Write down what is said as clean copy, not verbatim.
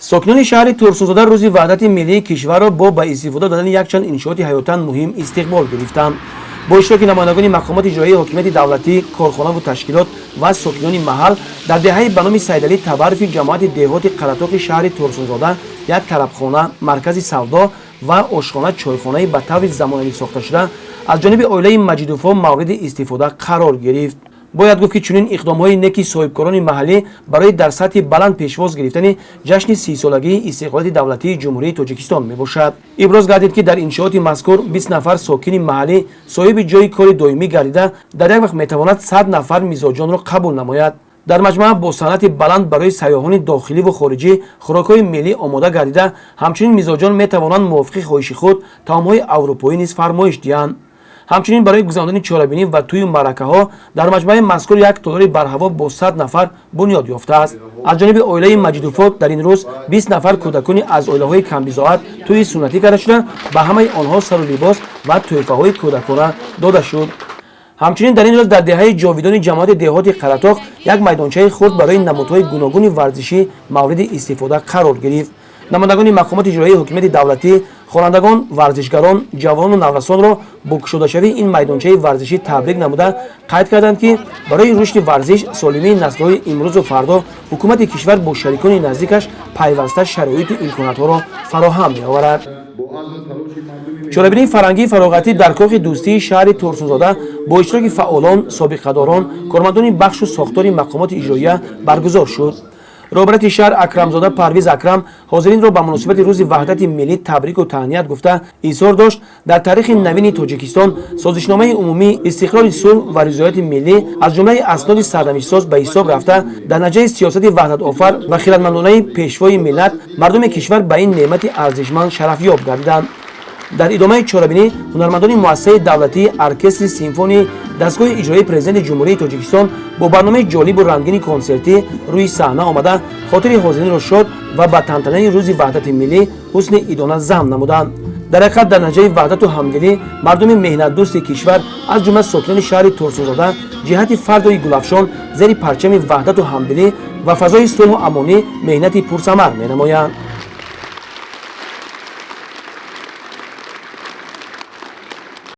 Сокинони шаҳри Турсунзода Рӯзи ваҳдати миллии кишварро бо ба истифода додани якчанд иншооти ҳаётан муҳим истиқбол гирифтанд. Бо иштироки намояндагони мақомоти иҷроияи ҳокимияти давлатӣ, корхонаву ташкилот ва сокинони маҳал дар деҳаи ба номи Сайдалӣ Табарови ҷамоати деҳоти Қаратоқи шаҳри Турсунзода як тарабхона, маркази савдо ва ошхона, чойхонаи ба таври замонавӣ сохташуда аз ҷониби оилаи Маҷидовҳо мавриди истифода қарор гирифт. Бояд гуфт, ки чунин иқдомҳои неки соҳибкорони маҳаллӣ барои дар сатҳи баланд пешвоз гирифтани ҷашни 30-солагии истиқлолияти давлатии Ҷумҳурии Тоҷикистон мебошад. Иброз гардид, ки дар иншооти мазкур 20 нафар сокини маҳаллӣ соҳиби ҷойи кори доимӣ гардида, дар як вақт метавонад 100 нафар мизоҷонро қабул намояд. Дар маҷмӯа бо санъати баланд барои сайёҳони дохиливу хориҷӣ хӯрокҳои миллӣ омода гардида, ҳамчунин мизоҷон метавонанд мувофиқи хоҳиши худ таомҳои аврупоӣ низ фармоиш диҳанд. Ҳамчунин барои гузарондани чорабинӣ ва тӯю маъракаҳо дар маҷмӯаи мазкур як толори барҳаво бо 100 нафар бунёд ёфтааст. Аз ҷониби оилаи Маҷидовҳо дар ин рӯз 20 нафар кӯдакони аз оилаҳои камбизоат тӯи суннатӣ карда шуда, ба ҳамаи онҳо сару либос ва тӯҳфаҳои кӯдакона дода шуд. Ҳамчунин дар ин рӯз дар деҳаи Ҷовидони ҷамоати деҳоти Қаратоқ як майдончаи хурд барои намудҳои гуногуни варзишӣ мавриди истифода қарор гирифт. Намояндагони мақомоти иҷроияи ҳокимияти давлатӣ хонандагон, варзишгарон, ҷавонону наврасонро бо кушодашавии ин майдончаи варзишӣ табрик намуда, қайд карданд, ки барои рушди варзиш, солимии наслҳои имрӯзу фардо ҳукумати кишвар бо шарикони наздикаш пайваста шароиту имкониятҳоро фароҳам меоварад. Чорабинии фарҳангии фароғатӣ дар Кохи дӯстии шаҳри Турсунзода бо иштироки фаъолон, собиқадорон, кормандони бахшу сохтори мақомоти иҷроия баргузор шуд. Роҳбарияти шаҳр Акрамзода Парвиз Акрам ҳозиринро ба муносибати Рӯзи ваҳдати миллӣ табрику таҳният гуфта, изҳор дошт, дар таърихи навини Тоҷикистон Созишномаи умумӣ, истиқрори сулҳ ва ризояти миллӣ аз ҷумлаи асноди сарнавиштсоз ба ҳисоб рафта, дар натиҷаи сиёсати ваҳдатофар ва хиратмандонаи Пешвои миллат мардуми кишвар ба ин неъмати арзишманд шарафёб гардиданд. Дар идомаи чорабинӣ ҳунармандони муассисаи давлатии оркестри симфонии дастгоҳи иҷроии Президенти Ҷумҳурии Тоҷикистон бо барномаи ҷолибу рангини консертӣ рӯи саҳна омада, хотири ҳозиринро шод ва ба тантанаи Рӯзи ваҳдати миллӣ ҳусни идона зам намуданд. Дар ҳақиқат, дар натиҷаи ваҳдату ҳамдилӣ мардуми меҳнатдӯсти кишвар, аз ҷумла сокинони шаҳри Турсунзода, ҷиҳати фардои гулафшон зери парчами ваҳдату ҳамдилӣ ва фазои сулҳу амонӣ меҳнати пурсамар менамоянд.